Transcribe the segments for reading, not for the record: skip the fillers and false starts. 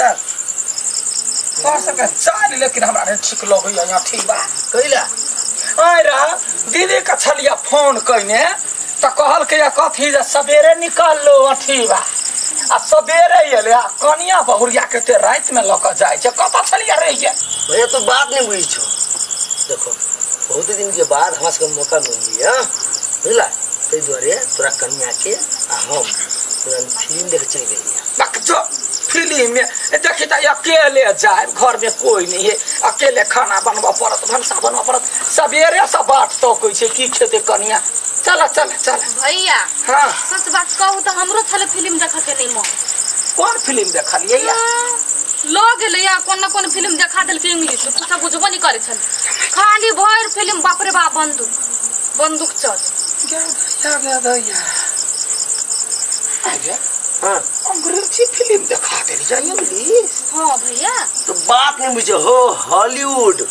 चल तोहर सबके चाल लेकिन हमरा नहि ठीक लगैया यहाँ ठीक बा कैला आय रह दीदी के छलिया फोन कइने तऽ कहलकै या कथी जे सवेरे निकल लो अथी बा आ सवेरे एलै आ कनिया बहुरिया के ते रातिमे लऽ कऽ जाइ छै कतऽ छलिया रहि गेल भैया तू बात नहीं बुझी छो देखो बहुत दिन के बाद हमरा सबके मौका मिल लिया बुझला ताहि दुआरे तोरा कनिया के आ हम तोरा फिल्म देखे चलि गेलियै बक जो फिल्म में देखी तऽ अकेले जाए घर में कोई नहीं है अकेले खाना बनबऽ पड़त भनसा बनबऽ पड़त सवेरे से बाट तकै छै की खेतै कनिया चल चल चल भैया हाँ सच बात कहू तऽ हमरो छलै फिल्म देखऽ के नहीं मन कोन फिल्म देखलियै या लऽ गेलै या कोन न कोन फिल्म देखा देलकै इंग्लिश में कुछो बुझबो नहीं करै छलै खाली भरि फिल्म बाप रे बाप बंदूक बंदूक चल गया गया गया आगे हाँ अंग्रेजी फिल्म देखा देली इंग्लिश हाँ भैया तो बात नहीं बुझे हो हॉलीवुड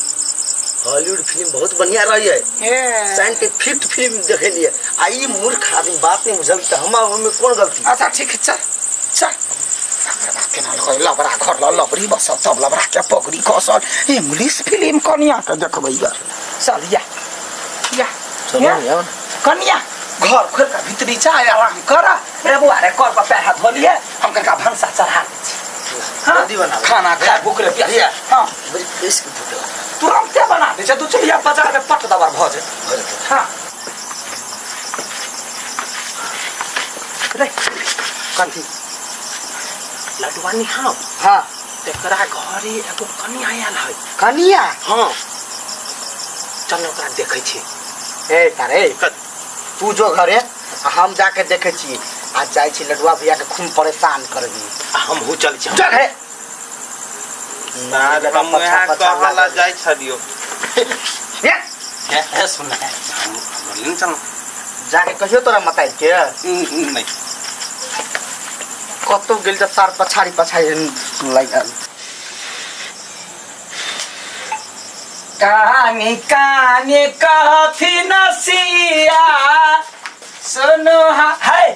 हॉलीवुड फिल्म बहुत बढ़िया रही है साइंटिफिक फिल्म देखे लिए आ ई मूर्ख आदमी बात नहीं बुझल तो हम हमें कौन गलती अच्छा ठीक है चल चल लबरा केना लगै लबरा घर ल लबरी बसल तब लबरा के पगड़ी खसल इंग्लिश फिल्म कनिया के देखबै यार चल या या चलो या। यार कनिया घर खोल के भीतरी जा आराम कर रे बुआ रे कर पर पैर हाथ धो लिए हम कनका भनसा चढ़ा दै छी हाँ, जल्दी बनाबे। खाना खा भूख ले प्यास भैया। हाँ बड़ी केस के भूख लागल तुरंते बना दै छै तू चलिया बाजार में पट दबर भऽ जेतै भऽ जेतै। हाँ रे कथी लडुआ निहाव हाँ तेकरा घरे एगो कनिया आयल है कनिया हाँ चल ओकरा देखै छी ए तारे तू जो घरे आ हम जाके देखै छी आ जाइ छी लडुआ भैया के खून परेशान करबी आ हमहूँ चल छी चल हे ना हम वएह कहऽ ला जाइ छलियौ हे, हे सुन हम बोलली चल जाके कहियो तोरा मताई के नहीं कतौ गेल तऽ सार पछाड़ी पछाड़ी लागल कानी कानी कहथि नसिया सुनो हा है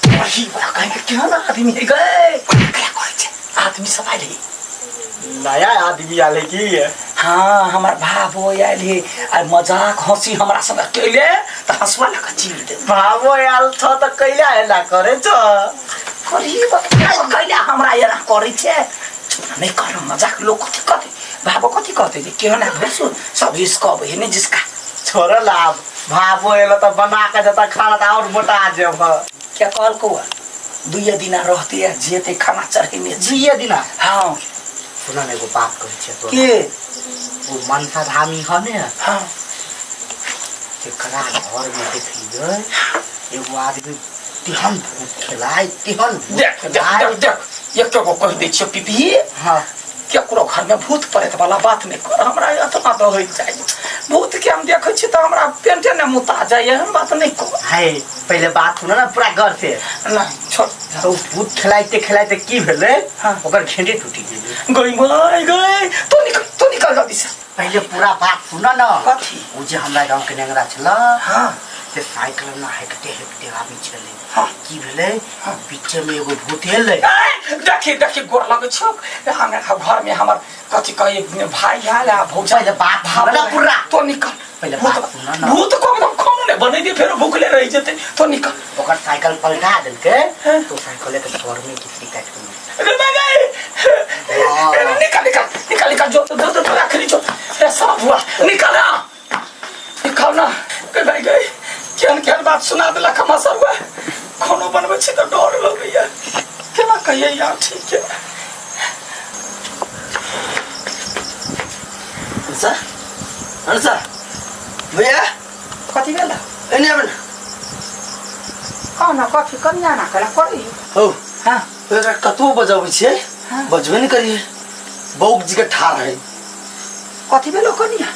वही बड़ा कहीं के केहन आदमी है गए क्या कहै छै आदमी सब आयल है नया आदमी आले की हाँ हमर भाबो आयल है आ मजाक हंसी हमरा संग केले तऽ हंसुआ लऽ कऽ चीर दे भावो आयल छ तऽ कैला एला करे छ करी कैला हमरा एना करै छै चुप ना, नहीं कर मजाक लोग कथी कहते भाबो कथी कहते जे केहन है भैंसुर सब जिसका अबै है नहीं जिसका छोड़ लाभ भावो एलो तऽ बना के जता खाना तऽ और मोटा जेब क्या कहल कौआ दुइये दिना रहते आ जेते खाना चढ़ेने छी दुइये दिना हाँ सुन न एगो बात कहै छियै तोरा के ओ मनसा धामी ह ने हाँ तेकरा घर में देखलियै एगो आदमी तेहन भूत खेलाय तेहन भूत देख देख खेलाय देख देख एक गो कहि दै छियो पिपी हाँ केकरो घर में भूत प्रेत वाला बात नहीं कर हमरा एतना तो होइत जाइ भूत के हम देखै छी तऽ हमरा पेंटे ने मुता जाय एहन बात नहीं कर हाय पहिले बात सुन न पूरा गौर से नहीं छोड़ तो भूत खेलाइते खेलाइते की भेलै हाँ। ओकर घेंटे टूटि गेलै गई माय गई तू निकल तू निकल जल्दी से पहिले पूरा बात सुन न कथी ओ जे हमरा गाँव के नेंगरा छल हाँ से साइकिल में हेकते हेकते आबै छलै हाँ। की भेलै बीच में एगो भूत एलै ए, देखी देखी गोर लगै छौ हमरा घर में हमर कथी कही भाई आयल आ भौजाई पहिले बात सुन न पूरा तो निकल पहिले भूत बात सुन न। भूत को एकदम खानो नहीं बनेबी फेरो भूखले रहि जेतै तो निकल ओकर साइकिल पलटा देलकै हाँ। तो साइकिल के सर में किसी काटि के मारि अरे भाई भाई हाँ। निकल निकल निकल निकल जो जो जो आखिरी जो रे सब हुआ निकल ना निकल ना गई भाई गई केहन केहन बात सुना देलक हमरा सरुआ खानो बनबै छी तऽ डर लगैया केना कहियै यार ठीक है अनसा अनसा भैया कथी भेल एने आबे न कह न कथी कनिया ना कला करी हौ हाँ एकरा कतबो बजाबै छियै हाँ। बजबे नहि करियै बौक जी के ठाढ़ है कथी भेलो कनिया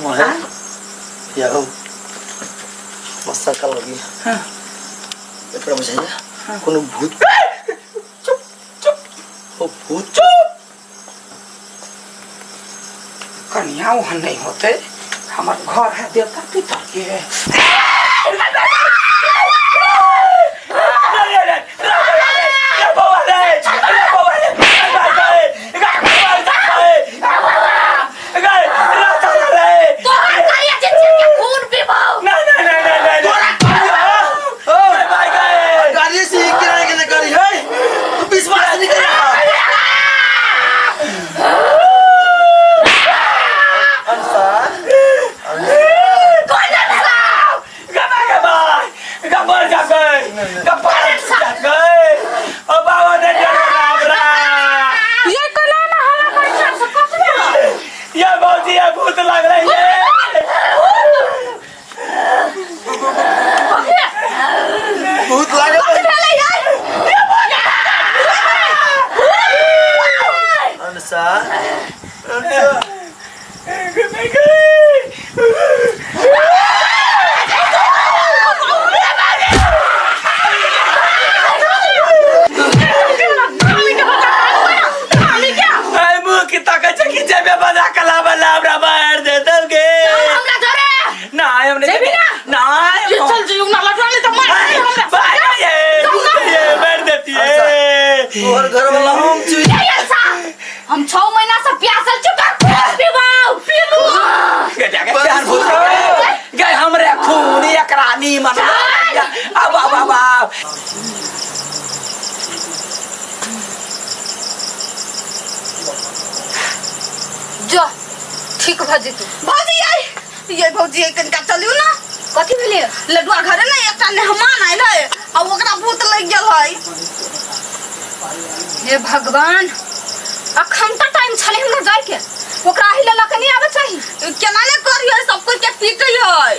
वहे या हौ मस्त का लगी हाँ। एकरा बुझाइया कोनो भूत चुप चुप हो भूत चुप कनिया वहाँ नहीं होते हमार घर है देवता पितर के अंसा अंसा आई मुंह की ताकत छै कि जेबे बजा कला बला हमरा बाहर दे दल गे हमरा जरे नहीं हमने जेबी ना? नहीं ये चल जियो ना लड़वा नहीं तो मार दे हमरा भाई ये ये मार देती है तोहर घर वाला हम छी ए अंसा हम 6 महीना से प्यासल छी तोर खून पीबाऊ पीलू गजा के चार भूत गए हमरे खून एकरा नी मन अब अब अब अब जो ठीक भ जेतू भौजी आई ये भौजी ये कनिका चलियो ना कथी भेलै लडुआ घरे ने एकटा मेहमान आयल है आ ओकरा भूत लग गेल है हे भगवान अखन तऽ टाइम छलै हमरा जाइके ओकरा अही लऽ कऽ नहि आबऽ चाही केना ने करियै सब कोई के पीटै है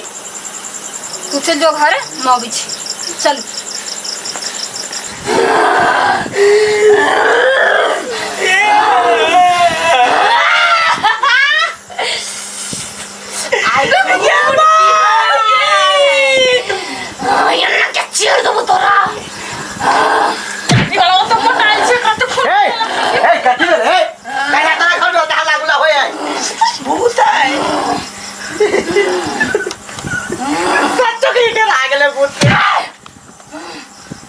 तू चल जो घरे हम अबै छी चल एना के चीर देबो तोरा निकल ओ तऽ मोटाइल छै कते खून ए ए कथी भेल ए काहे तोरा घर में हल्ला गुल्ला होय है भूत है सच्चो के डर आ गेलै भूत के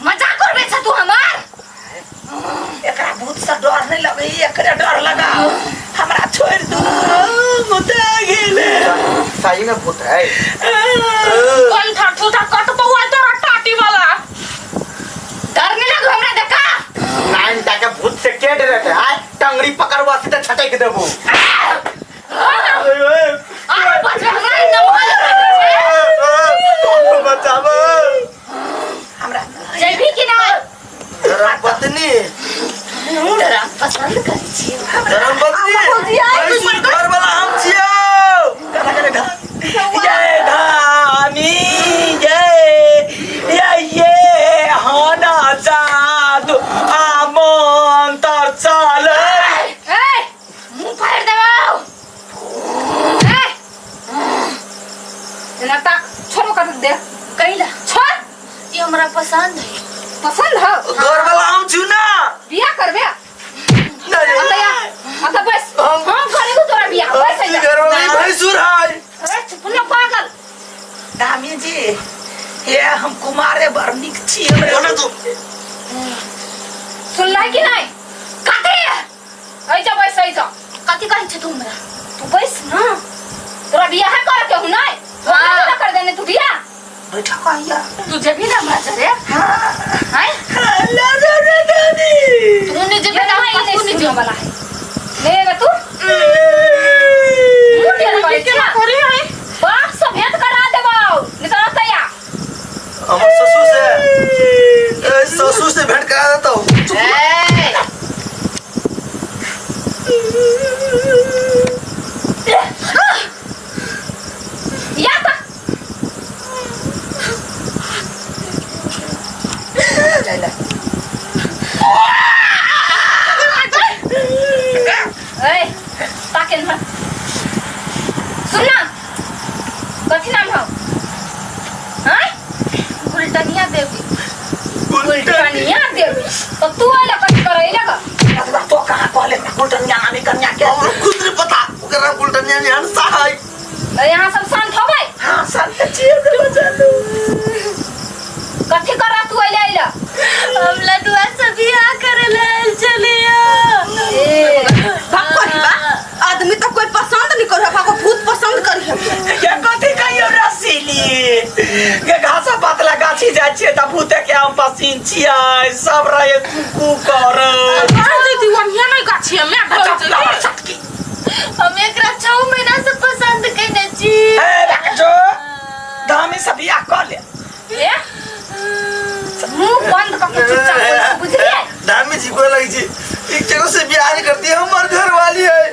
मजाक करबे छ तू हमार एकरा भूत से डर नहीं लगे एकरे डर लगाओ हमरा छोड़ दू मुता गेले सही में भूत है कंठा ठूठा कट पौआ तोरा टाटी वाला डर नहीं लगो हमरा देखा नाइन टाके भूत से के डरे थे आय टंगड़ी पकड़वा से छटक देबो अरे बच हमरा नमहर बचाबो हमरा जेबी कि ना धर्म पत्नी तोरा पसंद करै छी धर्म पत्नी भौजी आई घर वाला हम छियौ जय धामी जय ये ये हना जादू आ मंत्र चले ए मुंह फाड़ देबौ ए एना ताक छोड़ो कर दे कैला छोड़ ये हमरा पसंद है पसंद हो घर वाला हम छी ना बियाह करबे नहीं अतया अत बस हम करेगो तोरा बियाह बस हम घर वाला ई भैंसुर है अरे चुप ना पागल धामी जी ये हम कुमारे बड़ निक छी हमरे बोलो तू सुनलै कि नहीं कथी ऐ जा बैस ऐ जा कथी कहै छै तू हमरा तू बैस ना तोरा बियाह करे के हूं नहीं हाँ कर देने तू बियाह बैठा कहिया तू जेबी ना हमरा जरे हैं ला रे रे दादी तू नहीं जेबी ना तू नहीं जेबी वाला है ले गे तू मुंह टेढ़ करे केना करी है बाप से भेंट करा देबौ नहीं तो रहतैया हमर ससुर से ए, ससुर से भेंट करा देता हूँ ए या त ए ताके न सुन ना कथी नाम हौ हैं गुलटनिया देवी गुलटनिया देवी तो तू आइला कथी करे लगा अथवा तो कहाँ कहले गुलटनिया नामी कन्या के हमरो खुद नहीं पता ओकर नाम गुलटनिया नहीं हंसा है यहाँ सब शांत होबै हाँ शांत छियै ओकरा बचालू कथी कर तू आइला आइला हम लडुआ से बियाह करे ले आयल छलियो ए भाग करी बा आदमी तो कोई पसंद नहीं करे भागो भूत पसंद करी है ये कथी कहियो रसीली के घासा पतला गाछी जाइ छियै तऽ भूते के हम पसीन छियै सब रहे कू कर अरे दीवानिया नहीं गाछी में चटकी हम एकरा 6 महीना से पसंद कइने छी ए जो दामी से बियाह कर ले ए मुंह बंद करके चुपचाप बैठ बुझलिए दामी जी को लगी जी एक जगह से बियाह नहीं करती है हमार घर वाली है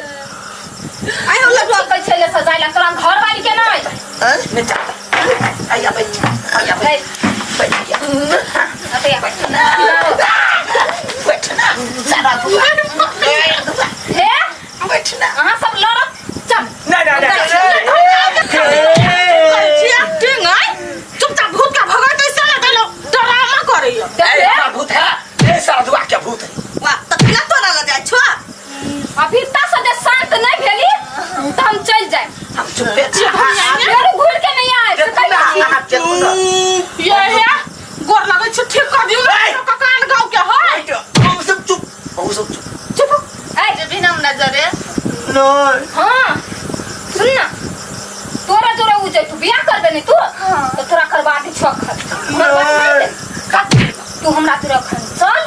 आई हम लडुआ कहै छै ले सजाय ला तोरा घर वाली के नहीं हैं? नहीं चाहता आइया बैठ आइया ए बैठ बैठ अतया बैठ ना सारा दुआ हे आ उ सब चुप ए जेबही ना हमरा जरे नहीं हाँ सुन ना तोरा जोरा उ जैतू बियाह करबे नहीं तू तो तोरा करवा दी छो अखन हमर बात मान ले। तू हमरा तोरा अखन चल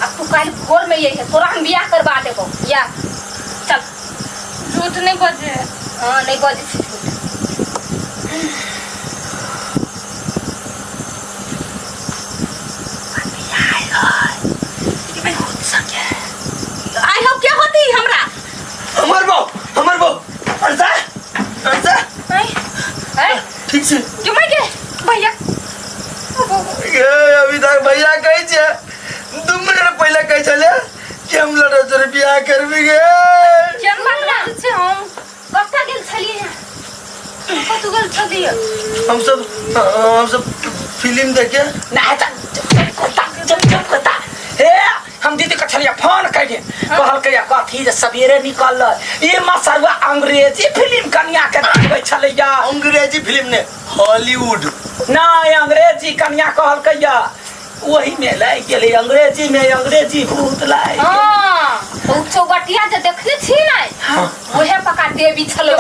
आ तू काल्हि भोर में यही है तोरा हम बियाह करवा देबो या चल झूठ नहीं बजे हाँ नहीं बजै छी झूठ आई हो क्या होती हमरा हमर बो हमर बो अरसा अरसा ऐ ठीक छै क्यों मैं के भैया ये अभी तक भैया कहै छै 2 मिनट पहिले कहै छलै कि हम लड़ो तोरे बियाह करबी गे। केहन बात बाजै छै हम कतऽ गेल छलियै कतऽ गेल छलियै? हम सब फिल्म देखे। ना चल चुप कुत्ता, चुप चुप कुत्ता। हे, हम दीदी के छलियै फोन करिके, कहलकै या कथी जे सवेरे निकल ई मसरुआ अंग्रेजी फिल्म कनिया के देखबै छलैया। अंग्रेजी फिल्म ने, हॉलीवुड। नहि, अंग्रेजी। कनिया कहलकै या ओही में लागि गेलै, अंग्रेजी में अंग्रेजी भूत लागि गेलै। हाँ, ओ चौबटिया जे देखने छी ने, उहे पका देवी छलै।